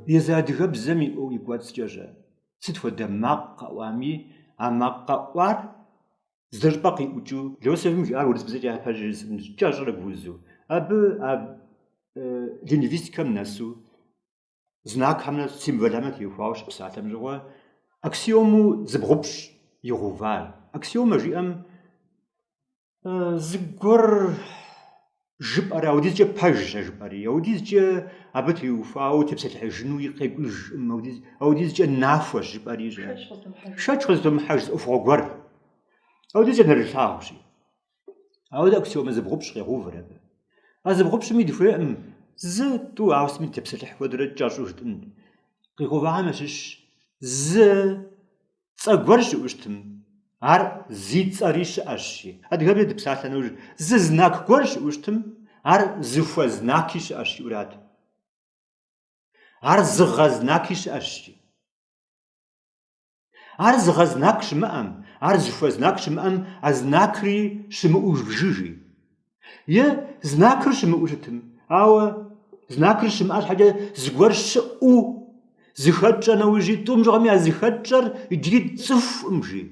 Езы адыгэбзэм и кӏуэцӏкӏэ-щэ, сыт хуэдэ макъ къэӏуами, а макъ къэӏуар зыщӏыпӏэ къиӏукӏыу, Лосевым жиӏар урысыбзэкӏэ япэ жысӏэнщ, кӏэщӏрэ гуузу. Абы а лингвистикэм нэсу знакхэмрэ символхэмрэ теухуауэ щыпсалъэм щыгъуэ аксиому зыбгъупщӏ игъэувар. Аксиомэ жиӏэм зыгуэр жыпӏэрэ, ауэдизкӏэ пэжщ а жыпӏэри, ауэдизкӏэ абы теухуауэ утепсэлъыхьыжынуи къекӏужкъым, ауэдизкӏэ нахуэщ жыпӏэри. Шэч къызытомыхьэж зы ӏуэхугъуэ гуэр. Ауэдизкӏэ нэрылъагъущи. Ауэдэ аксиомэ зыбгъупщӏ къегъэувыр абы. А зыбгъупщӏми дыхуейкъым зы, тӏу, ауэ сытми дытепсэлъыхь хуэдэрэ кӏэщӏу жытӏын. Къигъэувахэм ящыщ зы цӏэ гуэр щыӏэу щытым, ар зи цӏэри щыӏэщи. Адыгэбзэ дыпсалъэ нэужь, зы знак гуэр щыӏэу щытым, ар зыхуэзнаки щыӏэщ, жиӏэурат. Ар зыгъэзнаки щыӏэщ. Ар зыгъэзнак щымыӏэм, ар зыхуэзнак щымыӏэм, а знакри щымыӏэу бжы, жи. Е знакыр щымыӏэу щытым, ауэ знакыр щымыӏэ щхьэкӏэ зыгуэр щыӏэу зыхэтщӏэ нэужьи, тӏум щыгъуэми а зыхэтщӏэр иджыри тцӏыхукъым, жи.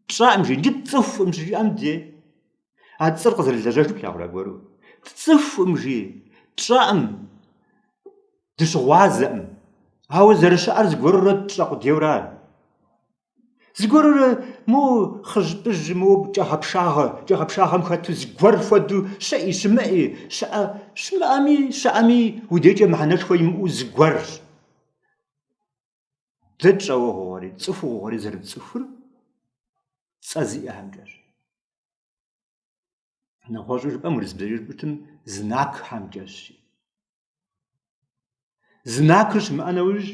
Тщӏэкъым, жи, иджы тцӏыхукъым щыжиӏэм де. А цӏыр къызэрылэжьэжу плъагъурэ аргуэру? Тцӏыхукъым, жи, тщӏэкъым. Дыщыгъуазэкъым, ауэ зэрыщыӏэр зыгуэрурэ тщӏэ къудейуэра. Зыгуэрурэ мо хъыжьпӏыжь, мо кӏэгъэпшагъэ, кӏэгъэпшагъэм хэту зыгуэр хуэдэу щыӏи, щымыӏи, щыӏэ, щымыӏэми, щыӏэми уи дежкӏэ мыхьэнэшхуэ имыӏэу зыгуэрщ. Дэ тщӏэуэ хъугъэри, тцӏыхуу хъугъэри зэрытцӏыхур цӏэ зиӏэхэмкӏэщ. Нэгъуэщӏу жыпӏэм урысыбзэкӏэ жыпӏэтым знакхэмкӏэщ. Знакыр щымыӏэ нэужь,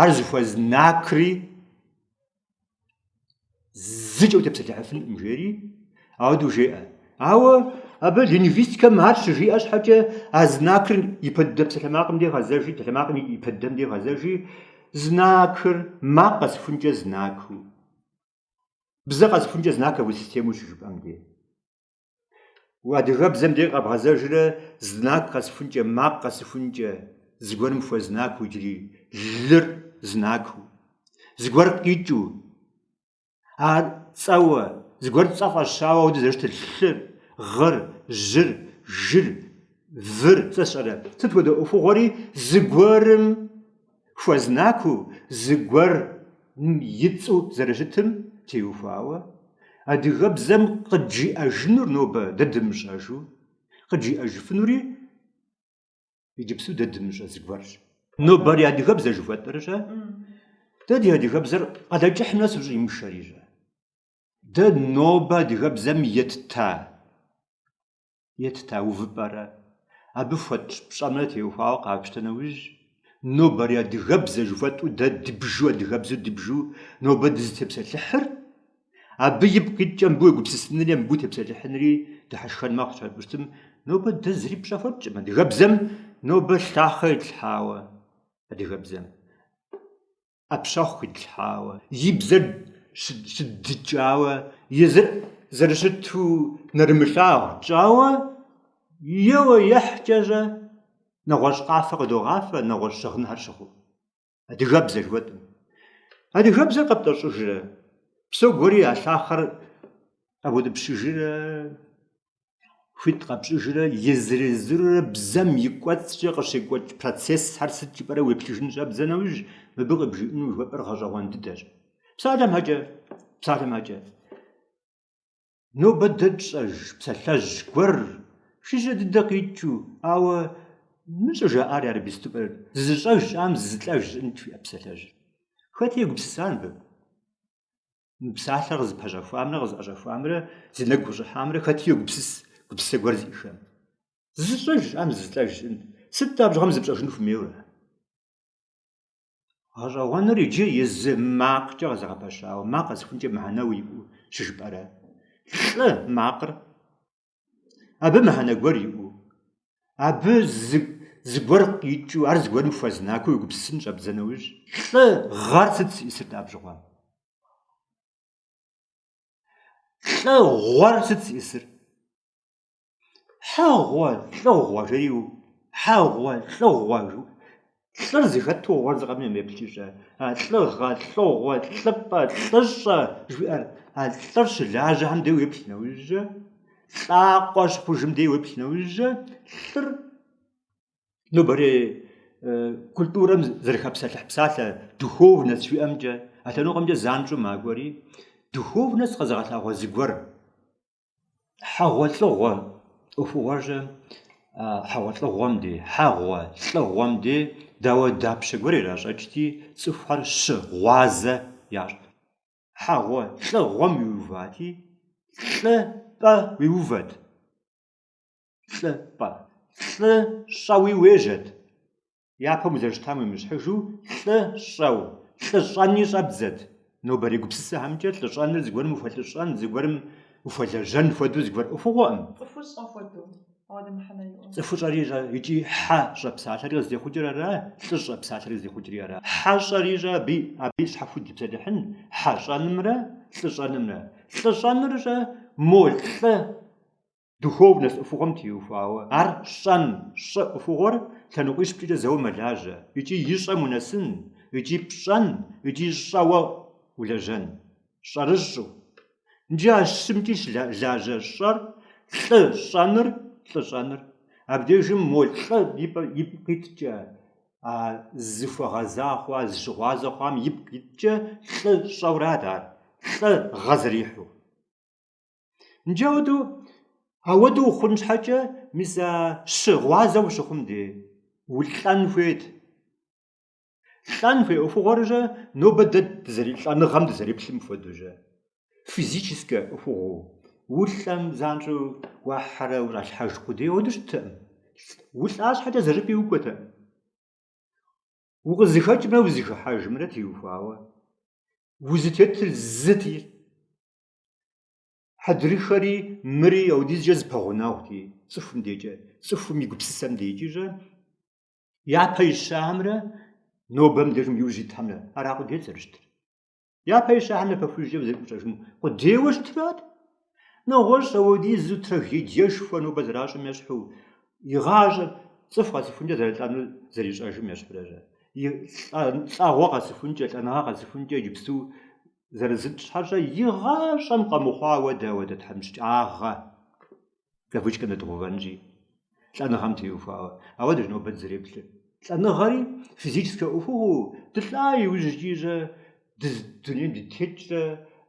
ар зыхуэзнакри зыкӏэ утепсэлъыхьыфынкъым, жери, ауэдэу жеӏэ. Ауэ абы лингвистикэм ар щыжиӏэ щхьэкӏэ, а знакыр ипэ дыдэ псалъэмакъым дей гъэзэжи, псалъэмакъым ипэ дыдэм дей гъэзэжи, знакыр макъ къэсыхункӏэ знакыу, бзэ къэсыхункӏэ знаковый системэу щыжыпӏэм дей. Адыгэбзэм дей къэбгъэзэжрэ знак къэсыхункӏэ, макъ къэсыхункӏэ, зыгуэрым хуэзнакыу иджыри, лыр знакыу, зыгуэр къикӏыу, ар цӏэуэ, зыгуэр цӏэ фӏэщауэ ауэдэу зэрыщытыр лъыр, гъыр, жьыр, жыр, выр, сэ сщӏэрэ, сыт хуэдэ ӏуэхугъуэри зыгуэрым хуэзнакыу, зыгуэрым и цӏэу зэрыщытым теухуауэ, адыгэбзэм къыджиӏэжынур нобэ дэ дымыщӏэжу, къыджиӏэжыфынури иджыпсту дэ дымыщӏэ зыгуэрщ. Нобэрей адыгэбзэ жыхуэтӏэр-щэ? Дэ ди адыгэбзэр Къалэкӏыхьым нэс ущӏимышэри-щэ? Дэ нобэ адыгэбзэм етта етта увыпӏэрэ абы хуэтщӏ пщӏэмрэ теухуауэ къапщтэ нэужь, нобэрей адыгэбзэ жыхуэтӏу дэ дыбжу, адыгэбзэу дыбжу нобэ дызытепсэлъыхьыр, абы ипкъ иткӏэ мыбы уегупсысынри, мыбы утепсэлъыхьынри дыхьэшхэн мэхъу щхьэ жыпӏэу щытым, нобэ дэ зыри пщӏэ хуэтщӏкъым адыгэбзэм нобэ лъахъэ итлъхьауэ адыгэбзэм. ӏэпщэхъу итлъхьауэ, и бзэр щыддыкӏауэ, езыр зэрыщыту нэрымылъагъу тщӏауэ, еуэ ехькӏэ-щэ, нэгъуэщӏ къафэ къыдогъафэ, нэгъуэщӏ щыгъынхэр щыгъыу. Адыгэбзэ жыхуэтӏым. Адыгэбзэр къэптӏэщӏыжрэ, псо гуэри а лъахъэр къэбутӏыпщыжрэ, хуит къэпщӏыжрэ езыр-езырурэ бзэм и кӏуэцӏкӏэ къыщекӏуэкӏ процессхэр сыт жыпӏэрэ уеплъыжын щӏэбдзэ нэужь, мыбы къыбжиӏэну жыхуэпӏэр гъэщӏэгъуэн дыдэщ. Псалъэм щхьэкӏэ, псалъэм щхьэкӏэ, нобэ дэ тщӏэж псалъэжь гуэр жыжьэ дыдэ къикӏыу, ауэ мы щӏыжаӏар ярэби сыту пӏэрэ? Зызыщӏэж щыӏам зызылӏэж щыӏэнт жиӏэ псалъэжьыр. Хэти егупсыса мыбы? Мы псалъэр къызыпэщӏэхуамрэ къызыӏэщӏэхуамрэ зи нэгу къыщӏыхьамрэ хэти йогупсыс гупсысэ гуэр зиӏэхэм. Зызыщӏэж щыӏам зызылӏэж щыӏэнт. Сыт абы щыгъуэм зыпщӏэжын хуэмейуэрэ? Гъэщӏэгъуэныр иджы езы макъкӏэ къызэгъэпэщауэ, макъ къэсыхункӏэ мыхьэнэ иӏэу щыжыпӏэрэ? Лӏы макъыр абы мыхьэнэ гуэр иӏэу, абы зыгуэр къикӏыу, ар зыгуэрым хуэзнакыу уегупсысын щӏэбдзэ нэужь, лӏы гъэр сыт зиӏысыр абы щыгъуэм? Лӏы гъуэр сыт зиӏысыр? Хьэгъуэ, лӏыгъуэ жери, хьэгъуэ, лӏыгъуэ. Лӏыр зыхэту ӏуэхугъуэр зы къэмынэм еплъи-щэ. А лӏыгъэ, лӏыгъуэ, лӏыпӏэ, лӏыщӏэ жыхуиӏэр, а лӏыр щылажьэхэм дей уеплъ нэужькӏэ, лӏакъуэ щыхъужым дей уеплъ нэужькӏэ, лӏыр нобэрей культурэм зэрыхэпсэлъыхь псалъэ духовность жыхуиӏэмкӏэ, а лъэныкъуэмкӏэ занщӏэу макӏуэри, духовность къэзыгъэлъагъуэ зыгуэр. Хьэгъуэлӏыгъуэ ӏуэхугъуэр-щэ, хьэгъуэлӏыгъуэм дей, хьэгъуэ лӏыгъуэм дей дауэдапщэ гуэр иращӏэкӏти, цӏыхухэр щыгъуазэ ящӏт. Хьэгъуэ лӏыгъуэм уиувати, лӏы пӏэ уиувэт. Лӏы пӏэ. Лӏы щӏэуи уежьэт. Япэм узэрыщытам уемыщхьыжу лӏы щӏэу, лӏы щӏэни щӏэбдзэт. Нобэрей гупсысэхэмкӏэ лӏы щӏэныр зыгуэрым ухуэлӏыщӏэн, зыгуэрым ухуэлэжьэн хуэдэу зыгуэр ӏуэхугъуэкъым. Цӏыхущӏэ хуэдэу, ауэдэ мыхьэнэ иӏэу. Цӏыхущӏэри щӏэ, икӏи хьэ щӏэ псалъэри къызытехъукӏыр ара, лӏыщӏэ псалъэри къызытехъукӏри ара. Хьэ щӏэри щӏэ, абы абы щхьэхуэу дытепсэлъыхьын, хьэ щӏэнымрэ лӏы щӏэнымрэ. Лӏы щӏэныр щӏэ, мо лӏы Духовность ӏуэхугъуэм теухуауэ, ар щӏэн, щӏэ ӏуэхугъуэр лъэныкъуищымкӏэ зэуэ мэлажьэ, икӏи ищӏэм унэсын, икӏи пщӏэн, икӏи щӏэуэ улэжьэн, щӏэрыщӏу. Иджы а щымкӏи щылажьэ щӏэр, лӏы щӏэныр, лӏы щӏэныр. Абдежым мо лӏы ипкъ иткӏэ, а зыхуэгъэза хъуа, зыщыгъуазэ хъуам ипкъ иткӏэ лӏы щӏэурат ар, лӏы гъэ зэрихьу. Иджы ауэдэу, ауэдэу ухъун щхьэкӏэ, мис а щыгъуазэ ущыхъум дей, улӏэн хуейт. Лӏэн хуей ӏуэхугъуэр-щэ, нобэ дэ лӏэныгъэм дызэреплъым хуэдэу-щэ, физическэ ӏуэхугъуэу, улӏэм занщӏэу уахьэрэ ущӏалъхьэж къудей ауэдэу щыттэкъым. Улӏа щхьэкӏэ зыщӏыпӏи укӏуэтэкъым. Укъызыхэкӏымрэ узыхыхьэжымрэ теухуауэ узытетыр зыти. Хьэдрыхэри мыри ауэдизкӏэ зыпэгъунэгъути, цӏыхум декӏэ, цӏыхум и гупсысэм декӏи-щэ, япэ ищахэмрэ нобэм дежым иужь итхэмрэ ара къудейт зэрыщытыр. Япэ ищахэм напэхужькӏэ узэрыӏущӏэжын къудейуэ щытырат. Нэгъуэщӏ ауэдизу трагедиешхуэ нобэ зэращӏым ещхьу, игъащӏэм цӏыху къэсыхункӏэ зэрылӏэнур зэрищӏэжым ещхьурэ-щэ. И лӏэгъуэ къэсыхункӏэ, лӏэныгъэ къэсыхункӏэ иджыпсту Зэрызытщхьэр-щэ игъащӏэм къэмыхъуа ауэдэ ауэдэ тхьэмыщкӏагъэ, кавычкэм дэдгъэувэнщи, лӏэныгъэм теухуауэ. Ауэдэщ нобэ дызэреплъыр. Лӏэныгъэри физическэ ӏуэхугъуэу, дылӏа иужькӏи-щэ, дунейм дытекӏрэ,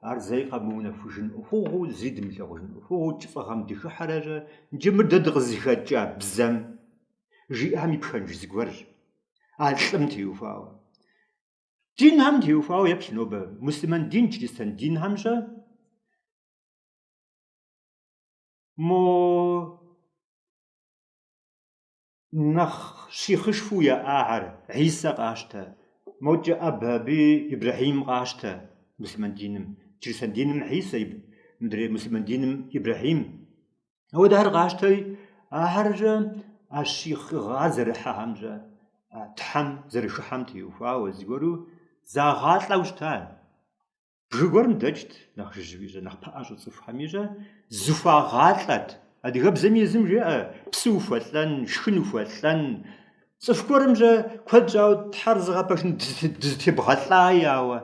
ар зэи къэмыунэхужын ӏуэхугъуэу, зыри дымылъагъужын ӏуэхугъуэу, кӏыфӏыгъэм дыхыхьэрэ-щэ, иджы мыр дэ дыкъызыхэкӏа бзэм жиӏэхэм и пхэнж зыгуэрщ, а лӏым теухуауэ. Динхэм теухуауэ еплъ нобэ, муслъымэн дин, чристэн динхэм-щэ? Мо нэхъ щихъышхуэу яӏахэр, Хьисэ къащтэ, мокӏэ ӏэбэ аби Ибрэхьим къащтэ муслъымэн диным, чристэн диным Хьисэ, мыдрей муслъымэн диным Ибрэхьим. Ауэдэхэр къащтэри, ахэр-щэ а щихъыгъэ зэрыхьэхэм-щэ, а Тхьэм зэрыхыхьэм теухуауэ зыгуэру загъалӏэу щыта. Бгы гуэрым дэкӏт, нэхъ жыжьэуи-щэ, нэхъ пэӏэщӏэ цӏыхухэми-щэ, зыхуагъалӏэт. Адыгэбзэми езым жеӏэ, псы ухуэлӏэн, шхын ухуэлӏэн. Цӏыху гуэрым-щэ куэд щӏауэ Тхьэр зыгъэпэжын дызытебгъэлӏаи, ауэ.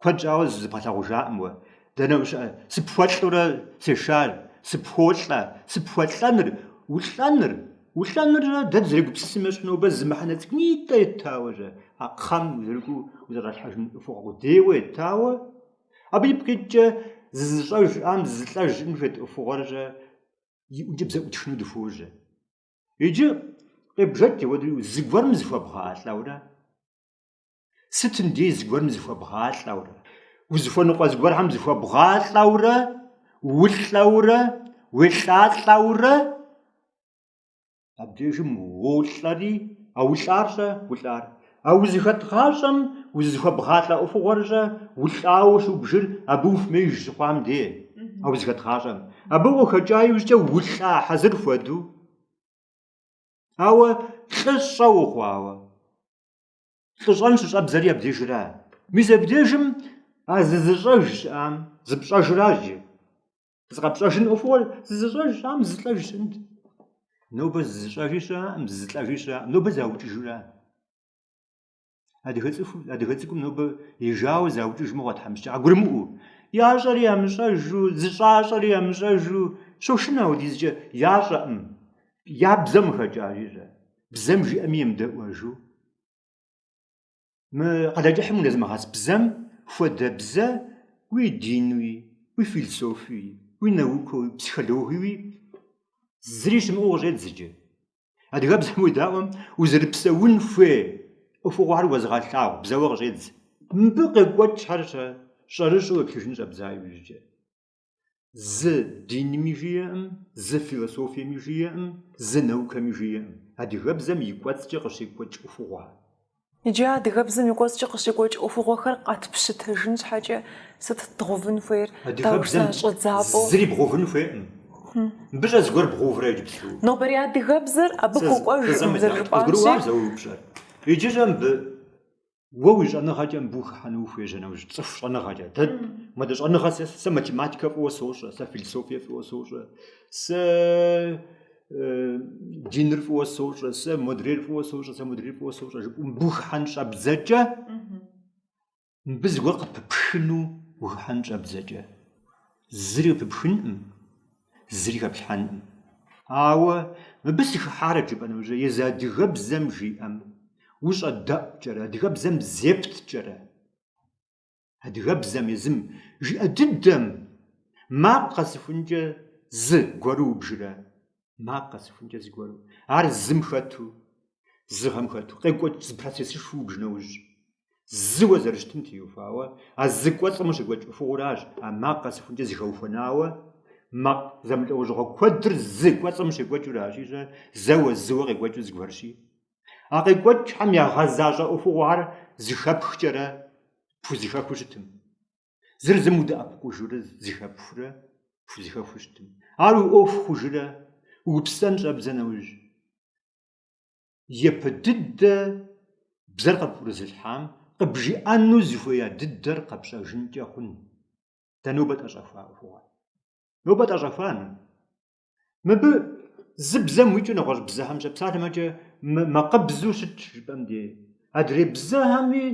Куэд щӏауэ зыбгъэлъагъужакъым уэ. Дэнэ ущыӏэ? Сыпхуэлӏэурэ сешар, сыпхуолӏэ, сыпхуэлӏэныр, улӏэныр, улӏэныр-щэ дэ дызэрегупсысым ещхьу нобэ зы мыхьэнэ цӏыкӏунитӏэ еттауэ-щэ, а кхъэм узэрыкӏуэу узэрыщӏалъхьэжын ӏуэхугъуэ къудейуэ еттауэ, абы ипкъ иткӏэ зызыщӏэж щыӏам зызылӏэж щыӏэн хуейт ӏуэхугъуэр-щэ и ӏункӏыбзэ ӏутхыну дыхуожьэ. Иджы къебжэкӏ апхуэдэу зыгуэрым зыхуэбгъалӏэурэ, Сытым дей зыгуэрым зыхуэбгъалӏэурэ, узыхуэныкъуэ зыгуэрхэм зыхуэбгъалӏэурэ, улӏэурэ, уелӏалӏэурэ, абдежым уолӏэри, а улӏар-щэ, улӏар. А узыхэт гъащӏэм узыхуэбгъалӏэ ӏуэхугъуэр-щэ, улӏауэ щубжыр абы ухуэмеиж щыхъуам дей, а узыхэт гъащӏэм. Абы укъыхэкӏа иужькӏэ улӏа хьэзыр хуэдэу, ауэ лӏы щӏэ ухъуауэ. Лӏыщӏэн щыщӏэбдзэри абдежыра. Мис абдежым а зызыщӏэж щыӏам, зыпщӏэжыращ иджы. Зыкъэпщӏэжын ӏуэхугъуэр зызыщӏэж щыӏам зызылӏэж щыӏэнт. Нобэ зызыщӏэжи щыӏэкъым, зызылӏэжи щыӏэкъым, нобэ заукӏыжура. Адыгэ цӏыхум, адыгэ цӏыкӏум нобэ ежауэ заукӏыж мыгъуэ тхьэмыщкӏэ, къагурымыӏуэу. Ящӏэри ямыщӏэжу, зыщӏащӏэри ямыщӏэжу, щошынэ апхуэдизкӏэ, ящӏэкъым. Я бзэм къыхэкӏащи-щэ, бзэм жиӏэми емыдэӏуэжу. Мы Къалэкӏыхьым унэзымыгъэс бзэм хуэдэ бзэ уи динуи, уи философиуи, уи наукэуи, психологиуи зыри щымыӏэу къыщӏедз иджы. Адыгэбзэм уедаӏуэм узэрыпсэун хуей ӏуэхугъуэхэр уэзыгъэлъагъу бзэуэ къыщӏедз. Мыбы къекӏуэкӏхэр-щэ щӏэрыщӏэу уеплъыжын щӏэбдза иужькӏэ. Зы динми жиӏэкъым, зы философиеми жиӏэкъым, зы наукэми жиӏэкъым. Адыгэбзэм и кӏуэцӏкӏэ къыщекӏуэкӏ ӏуэхугъуэ. Иджы адыгэбзэм и кӏуэцӏкӏэ къыщекӏуэкӏ ӏуэхугъуэхэр къэтпщытэжын щхьэкӏэ сыт дгъэувын хуейр? Адыгэбзэм зыри бгъэувын хуейкъым. Мыбы-щэ зыгуэр бгъэуврэ иджыпсту? Нобэрей адыгэбзэр абы хуэкӏуэжкъым зэрыжыпӏащи. Къызгурыӏуащ сэ уи упщӏэр. Иджы-щэ мыбы уэ уи щӏэныгъэкӏэ мыбы ухыхьэну ухуежьэ нэужь, цӏыху щӏэныгъэкӏэ. Дэ модэ щӏэныгъэ сэ математикэ фӏыуэ сощӏэ, сэ философие фӏыуэ сощӏэ, сэ Диныр фӏыуэ сощӏэ, сэ модрейр фӏыуэ сощӏэ, сэ модрейр фӏыуэ сощӏэ жыпӏэу мыбы ухыхьэн щӏэбдзэкӏэ, мыбы зыгуэр къыпыпхыну ухыхьэн щӏэбдзэкӏэ. Зыри къыпыпхынкъым, зыри хэплъхьэнкъым. Ауэ мыбы сыхыхьарэт жыпӏэ нэужь, езы адыгэбзэм жиӏэм ущӏэдэӏукӏэрэ, адыгэбзэм зепткӏэрэ, Адыгэбзэм езым жиӏэ дыдэм макъ къэсыхункӏэ зы гуэру убжрэ? Макъ къэсыхункӏэ зы гуэру. Ар зым хэту, зыгъэм хэту, къекӏуэкӏ зы процессышхуэу убж нэужь, зыуэ зэрыщытым теухуауэ, а зы кӏуэцӏым къыщекӏуэкӏ ӏуэхугъуэращ а макъ къэсыхункӏэ зыхэухуэнауэ, макъ зэмылӏэужьыгъуэ куэдыр зы кӏуэцӏым щекӏуэкӏыуращи, зэуэ зыуэ къекӏуэкӏыу зыгуэрщи. А къекӏуэкӏхэм ягъэзащӏэ ӏуэхугъуэхэр зыхэпхкӏэрэ пхузэхэхуу щытым. Зыр зым удэӏэпыкъужурэ зыхэпхурэ пхузэхэхуу щытым. Ар уи ӏуэху хъужрэ угупсысэн щӏэбдзэ нэужь. Япэ дыдэ бзэр къыпӏурызылъхьам къыбжиӏэну зыхуея дыдэр къэпщӏэжынкӏэ хъун. Дэ нобэ тӏэщӏэхуа ӏуэхугъуэр. Нобэ тӏэщӏэхуа мы. Мыбы зы бзэм уикӏыу нэгъуэщӏ бзэхэм щепсалъэмэкӏэ макъыбзэу щытщ жыпӏэм дей. Адрей бзэхэми,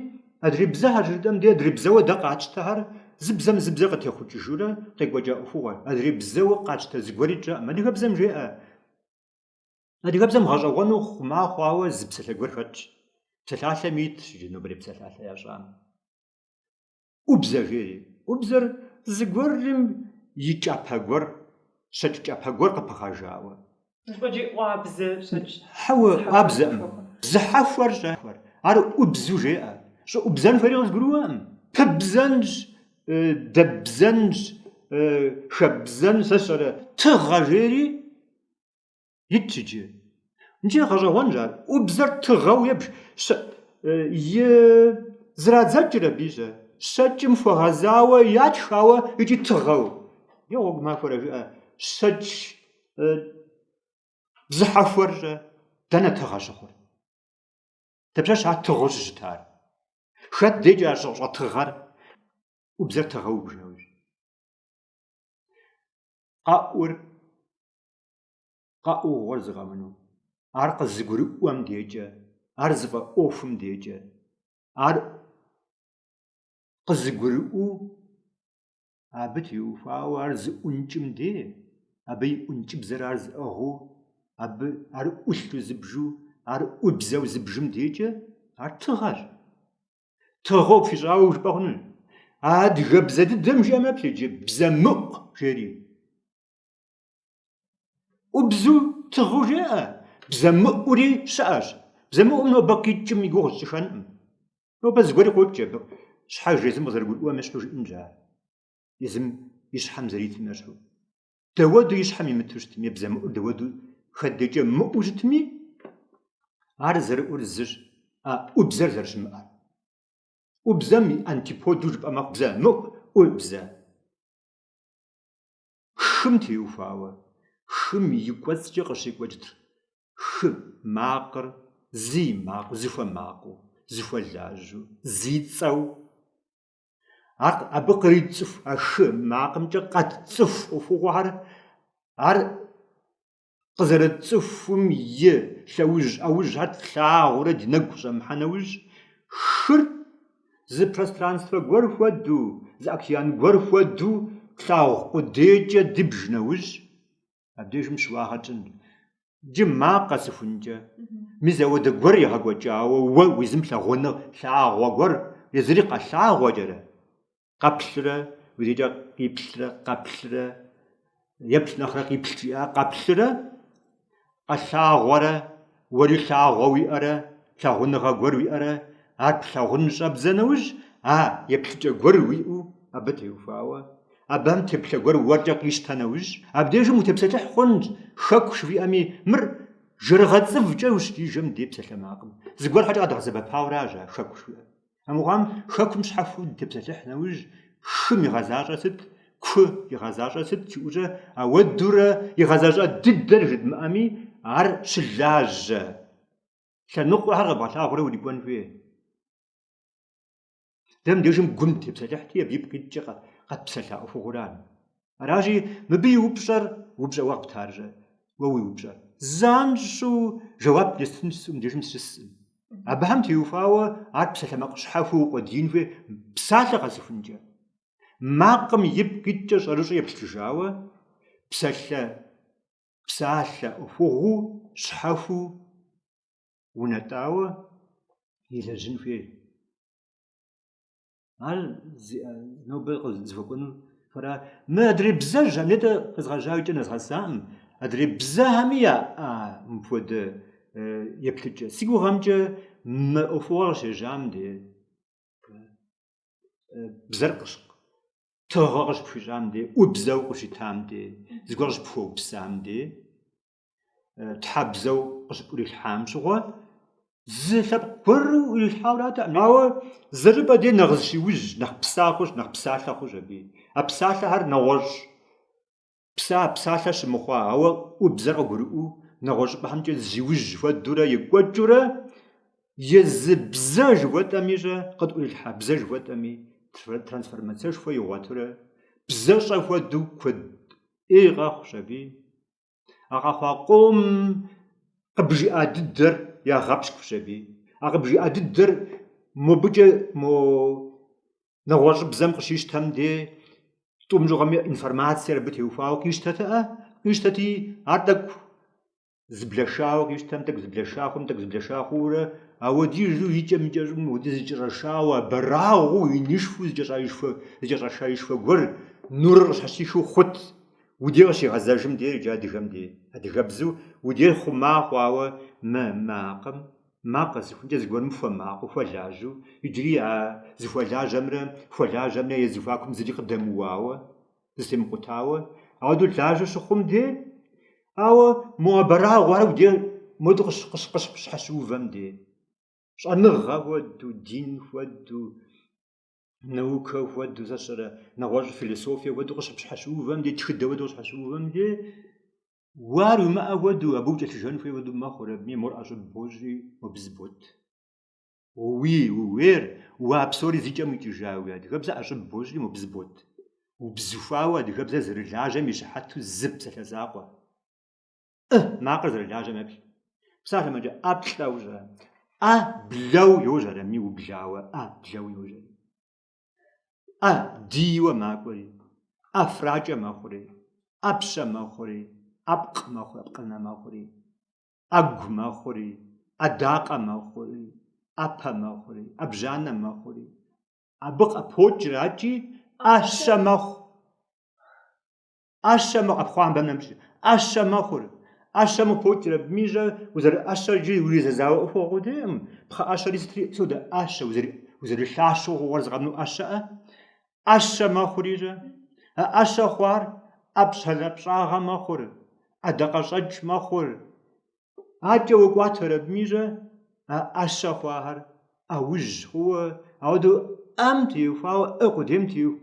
адрей бзэхэр жытӏэм дей, адрей бзэуэ дэ къатщтэхэр зы бзэм зы бзэ къытехъукӏыжурэ къекӏуэкӏа ӏуэхугъуэр. Адрей бзэуэ къатщтэ зыгуэри тщӏэкъым. Адыгэбзэм жеӏэ, адыгэбзэм гъэщӏэгъуэну хъума хъуауэ зы псалъэ гуэр хэтщ. Псалъалъэм итщ иджы нобэрей псалъалъэ ящӏам. ӏубзэ жери. ӏубзэр зыгуэрым и кӏапэ гуэр, щэкӏ кӏапэ гуэр къыпыхъэжауэ. Жыпӏэкӏи ӏуабзэ щэкӏ. Хьэуэ, ӏуабзэкъым. Бзыхьэхуэр-щэ. Ар ӏубзу жеӏэ. Щӏыӏубзэн хуейри къызгурыӏуэкъым. Пыбзэнщ, дэбзэнщ, хэбзэн, сэ сщӏэрэ, тыгъэ жери. Итщ иджы. Иджы гъэщӏэгъуэнщ ар. ӏубзэр тыгъэу ебж. И зрадзэкӏыр абы-щэ. Щэкӏым хуэгъэзауэ ятх, ауэ икӏи тыгъэу. Е гъуэгу махуэрэ жыӏэ, щэкӏ бзыхьэхуэр-щэ, дэнэ тыгъэ щыхъур? Дапщэщ ар тыгъэу щыщытар? Хэт декӏэ ар щӏэтыгъэр? ӏубзэр тыгъэу убж нэужь. Къэӏур. Къэӏугъуэр зы къэмынэу. Ар къызыгурыӏуэм декӏэ, ар зыфӏэӏуэхум декӏэ, ар къызыгурыӏуэу абы теухуауэ ар зыӏункӏым де, абы и ӏункӏыбзэр ар зыӏыгъыу, абы ар ӏулъу зыбжу, ар ӏубзэу зыбжым декӏэ, ар тыгъэщ. Тыгъэу пхуищӏауэ жыпӏэ хъунущ. Адыгэбзэ дыдэм жиӏэм еплъ иджы, бзэмыӏу жери. ӏубзу тыгъэу жеӏэ, бзэмыӏури щыӏэщ. Бзэмыӏум нобэ къикӏым и гугъу сщӏыхэнкъым. Нобэ зыгуэри къокӏ абы, щхьэж езым къызэрыгурыӏуэм ещхьу жиӏэнщ ар, езым и щхьэм зэритым ещхьу. Дауэду и щхьэм имыту щытми, бзэмыӏур дауэду хэт декӏэ мыӏуу щытми, ар зэрыӏур зыщ, а ӏубзэр зэрыщымыӏэр. ӏубзэм и антиподу жыпӏэ мэхъу бзэмыӏу, ӏубзэ. Хым теухуауэ, хым и кӏуэцӏкӏэ къыщекӏуэкӏт хы макъыр зы и макъыу, зыхуэмакъыу, зыхуэлажьэу, зи цӏэу. Ар абы къритцӏыху, а хы макъымкӏэ къэтцӏыху ӏуэхугъуэхэр, ар къызэрытцӏыхум и лъэужь ӏэужьхэр тлъагъурэ ди нэгу къыщӏэмыхьэ нэужь. Хыр зы пространствэ гуэр хуэдэу, зы океан гуэр хуэдэу тлъагъу къудейкӏэ дыбж нэужь, абдежым щыуагъэ тщӏын. Иджы макъ къэсыхункӏэ, мис ауэдэ гуэр егъэкӏуэкӏауэ уэ уезым лъагъуныгъ лъагъуэ гуэр езыри къэлъагъуэкӏэрэ, къэплърэ, уи дежкӏэ къиплърэ, къэплърэ, еплъ нэхърэ къиплъ жиӏа, къэплърэ, къэлъагъуэрэ, уэри лъагъуэ уиӏэрэ, лъагъуныгъэ гуэр уиӏэрэ, ар плъагъун щӏэбдзэ нэужь, а еплъыкӏэ гуэр уиӏэу абы теухуауэ, абыхэм теплъэ гуэр уэркӏэ къищтэ нэужь, абдежым утепсэлъыхь хъунщ, хэку жыхуиӏэми, мыр жэрыгъэ цӏывкӏэ ущрижэм дей псалъэмакъым. Зыгуэр щхьэкӏэ къэдгъэсэбэпауэращ а хэку жыхуиӏэр. Амыхъуам хэкум щхьэхуэу дытепсэлъыхь нэужь, хым игъэзащӏэр сыт, ку игъэзащӏэр сыт жыӏэурэ, ауэдурэ игъэзащӏэ дыдэр жыдмыӏэми, ар щылажьэ лъэныкъуэхэр къэбгъэлъагъуэрэ урикӏуэн хуей. Дэ мыбдежым гум дытепсэлъыхьти, абы ипкъ иткӏэ къэтпсэлъа ӏуэхугъуэра. Аращи, мыбы и упщӏэр, упщӏэ уэ къыптарщэ, уэ уи упщӏэр. Занщӏэу жэуап естын жысӏэу мыбдежым сыщыскъым. Абыхэм теухуауэ ар псалъэмакъ щхьэхуэу укъуэдиин хуей псалъэ къэсыхункӏэ. Макъым ипкъ иткӏэ щӏэрыщӏэу еплъыжауэ, псалъэ, псалъэ ӏуэхугъуэу щхьэхуэу унэтӏауэ елэжьын хуей. Ар нобэ зыхуэкӏуэнур фэра. Мы адрей бзэжьхэм, нетӏэ къезгъэжьауэ икӏэ нэзгъэсакъым, адрей бзэхэми яӏа мыпхуэдэ еплъыкӏэ. Си гугъэмкӏэ мы ӏуэхугъуэр къыщежьам де бзэр тыгъэ къыщыпхуищӏам де, ӏубзэу къыщитам де, зыгуэр къыщыпхуэупсам де, тхьэбзэу къыщыпӏурилъхьам щыгъуэ, зы лъэпкъ гуэру ӏурилъхьауэратэкъым. Ауэ зы щӏыпӏэ де нэхъ зыщиужь, нэхъ пса хъущ, нэхъ псалъэ хъущ аби. А псалъэхэр нэгъуэщӏ пса псалъэ щымыхъуа, ауэ ӏубзэр къыгурыӏуэу нэгъуэщӏ щӏыпӏэхэмкӏэ зиужь хуэдэурэ екӏуэкӏыурэ, езы бзэ жыхуэтӏэми-щэ, къытӏурилъхьа бзэ жыхуэтӏэми, трансформацэшхуэ игъуэтурэ, бзэщӏэ хуэдэу куэд ӏей къэхъущ аби. А къэхъуа къомым къыбжиӏа дыдэр ягъэпщкӏущ аби. А къыбжиӏа дыдэр мобыкӏэ мо нэгъуэщӏыбзэм къыщищтэм де тӏум щыгъуэми информациер абы теухуауэ къищтэтэӏэ, къищтэти ар тӏэкӏу зыблэшауэ къищтэм, тӏэкӏу зыблэша хъум, тӏэкӏу зыблэша хъуурэ, ауэдизу икӏэм икӏэщӏым ауэдиз зыкӏэщӏэшауэ, абэрагъуэу, инышхуэу зыкӏэщӏэшаишхуэ гуэр нурыр къыщхьэщихыу хъут. Уи дей къыщигъэзэжым дей иджы адыгэм дей, адыгэбзэу уи дей хъума хъуауэ мы макъым, макъ къэсыхункӏэ зыгуэрым хуэмакъыу, хуэлажьэу, иджыри а зыхуэлажьэмрэ хуэлажьэмрэ я зэхуакум зыри къыдэмыуауэ, зэтемыкъутауэ, ауэдэу лажьэу щыхъум дей, ауэ мо абэрагъуэр уи дей модэу къыщыпщхьэщыувэм дей, щӏэныгъэ хуэдэу, дин хуэдэу, наукэ хуэдэу, сэ сщӏэрэ, нэгъуэщӏ философие хуэдэу къыщыпщхьэщыувэм дей, тхыдэ хуэдэу къыщхьэщыувэм дей, уэ ар уимыӏэ хуэдэу, абы укӏэлъыжэн хуей хуэдэу мэхъур, абыми мор ӏэщӏыб бощӏри, мобы зыбот. Уи, ууейр, уэ а псори зи кӏэм къикӏыжа уи адыгэбзэ ӏэщӏыб бощӏри, мобы зыбот. Убзыхуауэ адыгэбзэр зэрылажьэм и щыхьэту зы псалъэ закъуэ. ӏы макъыр зэрылажьэм еплъ. Псалъэмэкӏэ ӏэплӏэу щӏэ. ӏэ блэу йожьэр ами ублауэ, ӏэ блэу йожьэри. ӏэ дийуэ макӏуэри, ӏэфракӏэ мэхъури, ӏэпщэ мэхъури, ӏэпкъ мэхъу, ӏэпкъынэ мэхъури, ӏэгу мэхъури, ӏэдакъэ мэхъури, ӏэпэ мэхъури, ӏэбжьанэ мэхъури. Абы къыпокӏракӏи ӏэщэ мэхъу. ӏэщэ мэхъу, ӏэпхъуамбэм нэмыщӏ. ӏэщэ мэхъур. ӏэщэм къыпокӏыр абыми щӏэ, узэрыӏэщэр иджы уризэзауэ ӏуэхугъуэ къудейкъым. Пхъэӏэщэри сытри содэ ӏэщэ, узэрылъащэу хъугъуэр зы къэмынэу ӏэщэӏэ. ӏэщэ мэхъури щӏэ. А ӏэщэ хъуар ӏэпщӏэлъапщӏагъэ мэхъур, ӏэдакъэщӏэкӏ мэхъур. Адэкӏэ уэкӏуатэр абыми щӏэ, а ӏэщэ хъуахэр ӏэужь хъууэ, ауэдэу ӏэм теухуауэ, ӏы къудейм теуху.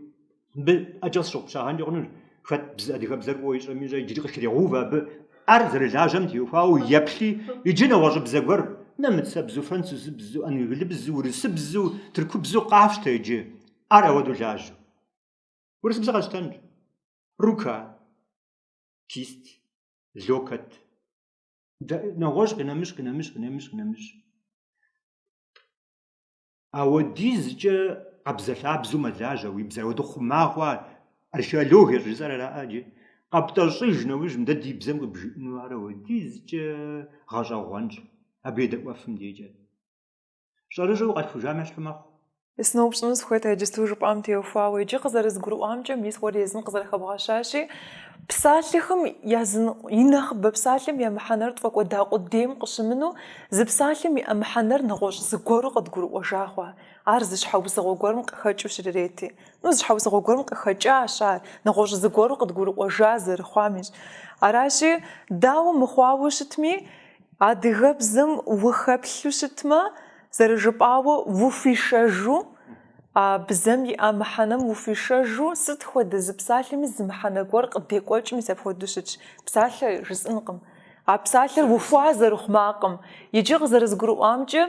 Мыбы ӏэджэ къысщыгъупщагъэнкӏэ хъунущ, хэт бзэ адыгэбзэр фӏыуэ ищӏэми щӏэ, иджыри къыхрегъэувэ абы ӏэр зэрылажьэм теухуауэ еплъи, иджы нэгъуэщӏыбзэ гуэр, нэмыцэбзэу, французыбзэу, англыбзэу, урысыбзэу, тыркубзэу къафщтэ иджы, ӏэр ауэдэу лажьэу. Урысыбзэ къэсщтэнщ. Рука, кисть, локоть. Нэгъуэщӏ, къинэмыщӏ, къинэмыщӏ, къинэмыщӏ, къинэмыщӏ. Ауэдизкӏэ къабзэлъабзэу мэлажьэ уи бзэр, ауэдэу хъума хъуа археологие щӏыжысӏэр араӏэ иджы. Къэптӏэщӏыж нэужь мыдэ ди бзэм къыбжиӏэну ар ауэдизкӏэ гъэщӏэгъуэнщ, абы едэӏуэфым дежкӏэ. Щӏэрыщӏэу укъалъхужам ещхьу мэхъу. Сыноупщӏыну сыхуейт иджысту жыпӏам теухуауэ. Иджы къызэрызгурыӏуамкӏэ, мис уэр езым къызэрыхэбгъэщащи, псалъэхэм и нэхъыбэ псалъэм я мыхьэнэр тфӏэкӏуэда къудейм къыщымынэу, зы псалъэм иӏэ мыхьэнэр нэгъуэщӏ зыгуэру къыдгурыӏуэжа хъуа. Ар зы щхьэусыгъуэ гуэрым къыхэкӏыу щрырети. Ну, зы щхьэусыгъуэ гуэрым къыхэкӏащ ар, нэгъуэщӏ зыгуэру къыдгурыӏуэжа зэрыхъуам ищ. Аращи, дауэ мыхъуауэ щытми, Адыгэбзэм ухэплъу щытмэ, зэрыжыпӏауэ ухуишэжу, а бзэм иӏа мыхьэнэм ухуишэжу, сыт хуэдэ зы псалъэми зы мыхьэнэ гуэр къыдекӏуэкӏ, мис апхуэдэу щытщ. Псалъэ жысӏэнкъым. А псалъэр ухуа зэрыхъу макъым. Иджы къызэрызгурыӏуамкӏэ,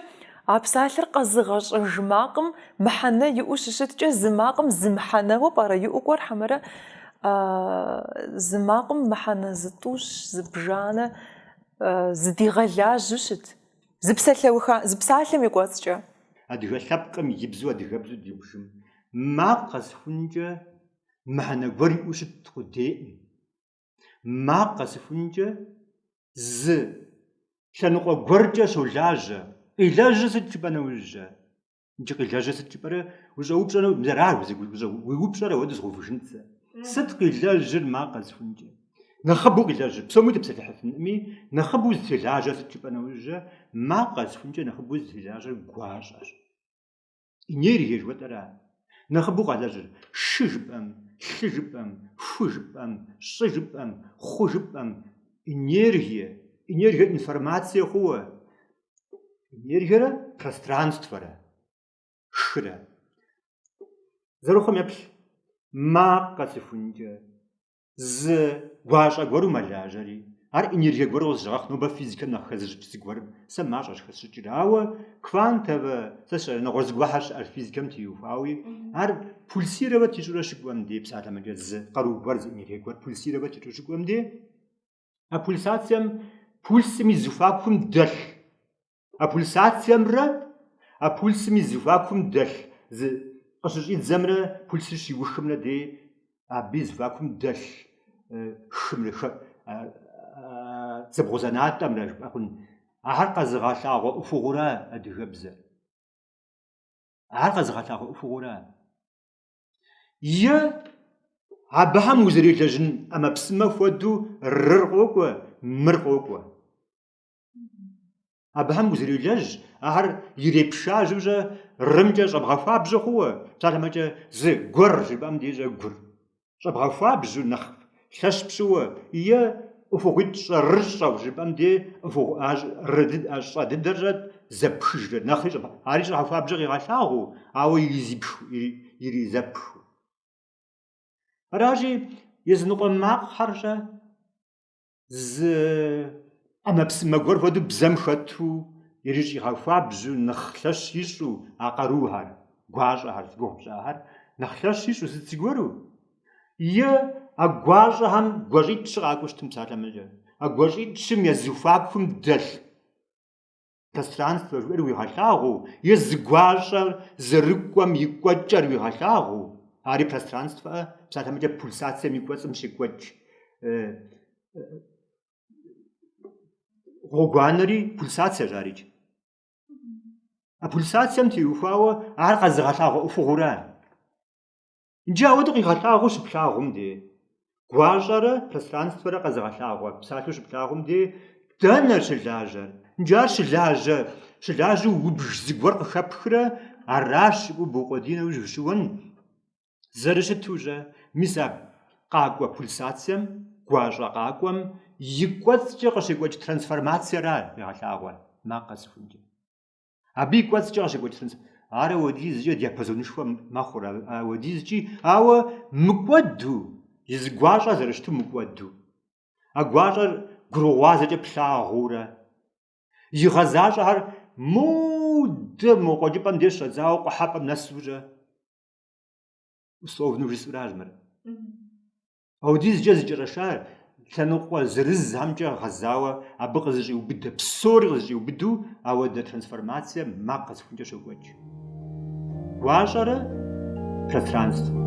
а псалъэр къэзыгъэщӏэж макъым мыхьэнэ иӏэу щыщыткӏэ, зы макъым зы мыхьэнэуэ пӏэрэ иӏэу кӏуэр хьэмэрэ зы макъым мыхьэнэ зытӏущ, зыбжанэ зыдигъэлажьэу щыт, зы псалъэуха, зы псалъэм и кӏуэцӏкӏэ. Адыгэ лъэпкъым и бзэу адыгэбзэу дыбжым макъ къэсыхункӏэ мыхьэнэ гуэр иӏэу щыт къудейкъым. Макъ къэсыхункӏэ зы лъэныкъуэ гуэркӏэ щолажьэ. Къилэжьыр сыт жыпӏэ нэужькӏэ? Иджы къилэжьыр сыт жыпӏэрэ ущӏэупщӏэну мис ара уи упщӏэр ауэдэу згъэувыжынт сэ. Сыт къилэжьыр макъ къэсыхункӏэ? Нэхъыбэу къилэжьыр, псоми утепсэлъыхьыфынкъыми, нэхъыбэу зытелажьэр сыт жыпӏэ нэужькӏэ, макъ къэсыхункӏэ нэхъыбэу зытелажьэр гуащӏэщ. Энергие жыхуэтӏэра? Нэхъыбэу къалэжьыр шы жыпӏэм, лъы жыпӏэм, ху жыпӏэм, щӏы жыпӏэм, хъу жыпӏэм, энергие, энергие информацие хъууэ, Энергиерэ пространствэрэ, хырэ. Зэрыхъум еплъ, макъ къэсыхункӏэ зы гуащӏэ гуэру мэлажьэри, ар энергие гуэру къызыщыгъэхъу, нобэ физикэм нэхъ хэзыщӏыкӏ зыгуэрым, сэ мащӏэщ хэсщӏыкӏыр, ауэ квантовэ, сэ сщӏэрэ, нэгъуэщӏ зыгуэрхэр щыӏэр физикэм теухуауи, ар пульсировать ищӏурэ щыкӏуэм дей, псалъэмэкӏэ зы къару гуэр, зы энергие гуэр пульсировать ищӏу щыкӏуэм дей, А пульсацием пульсым и зэхуакум дэлъ. А пульсациемрэ а пульсым и зэхуакум дэлъ зы къыщыщӏидзэмрэ пульсыр щиухымрэ дей абы и зэхуакум дэлъ хымрэ хэ зэбгъузэнатӏэмрэ жыпӏэ хъун. Ахэр къэзыгъэлъагъуэ ӏуэхугъуэра адыгэбзэр. Ахэр къэзыгъэлъагъуэ ӏуэхугъуэра. Е абыхэм узэрелэжьын ӏэмэпсымэ хуэдэу рыр къокӏуэ, мыр къокӏуэ. Абыхэм узэрелэжь, ахэр ирепшажьэу-щэ рымкӏэ щӏэбгъэхуабжьэ хъууэ, псалъэмэкӏэ зы гуэр жыпӏэм дежьэ гур. Щӏэбгъэхуабжьу нэхъ лъэщ пщӏыуэ е ӏуэхугъуитӏ щӏэрыщӏэу жыпӏэм дей ӏуэхугъуэ щӏэ дыдэр щӏэт зэпхыжрэ нэхъри щӏэбгъэ ари щӏэгъэхуабжьэ къигъэлъагъуэу, ауэ иризипхыу, иризэпхыу. Аращи, языныкъуэ макъхэр-щэ зы ӏэмэпсымэ гуэр хуэдэу бзэм хэту ирищӏигъэхуабжьу, нэхъ лъэщ ищӏу а къарухэр, гуащӏэхэр, зи гугъу пщӏахэр, нэхъ лъэщ ищӏу сыт зыгуэру. Е а гуащӏэхэм гуащӏитӏ-щы къакӏуэу щытым псалъэмэкӏэ, а гуащӏитӏ-щым я зэхуакум дэлъ пространствэ жыхуиӏэр уигъэлъагъуу, е зы гуащӏэр зэрыкӏуэм и кӏуэкӏэр уигъэлъагъуу, ари пространствэ, псалъэмэкӏэ пульсацием и кӏуэцӏым щекӏуэкӏ гъуэгуанэри пульсациещ арикӏ. А пульсацием теухуауэ ар къэзыгъэлъагъуэ ӏуэхугъуэра. Иджы ауэдэу къигъэлъагъуэу щыплъагъум дей, гуащӏэрэ пространствэрэ къэзыгъэлъагъуэ псалъэу щыплъагъум дей, дэнэ щылажьэр? Иджы ар щылажьэ, щылажьэу убж зыгуэр къыхэпхрэ, аращ жыпӏэу букъуэдий нэужь ущыуэн зэрыщыту-щэ, мис а къакӏуэ пульсацием, гуащӏэ къакӏуэм и кӏуэцӏкӏэ къыщекӏуэкӏ трансформациера къигъэлъагъуэр макъ къэсыхункӏэ. Абы и кӏуэцӏкӏэ къыщекӏуэкӏ транс ар ауэдизкӏэ диапазонышхуэ мэхъур, ауэдизкӏи, ауэ мыкӏуэду, езы гуащӏэр зэрыщыту мыкӏуэду. А гуащӏэр гурыгъуазэкӏэ плъагъуурэ, игъэзащӏэхэр модэ мо къуэкӏыпӏэм деж щӏэдзауэ къухьэпӏэм нэсурэ, условно жысӏуращ мыр. Ауэдизкӏэ зыкӏэрышар лъэныкъуэ зырызхэмкӏэ гъэзауэ абы къызэщӏиубыдэ псори къызэщӏиубыдэу ауэдэ трансформацие макъ къэсыхункӏэ щокӏуэкӏ. Гуащӏэрэ пространствэ.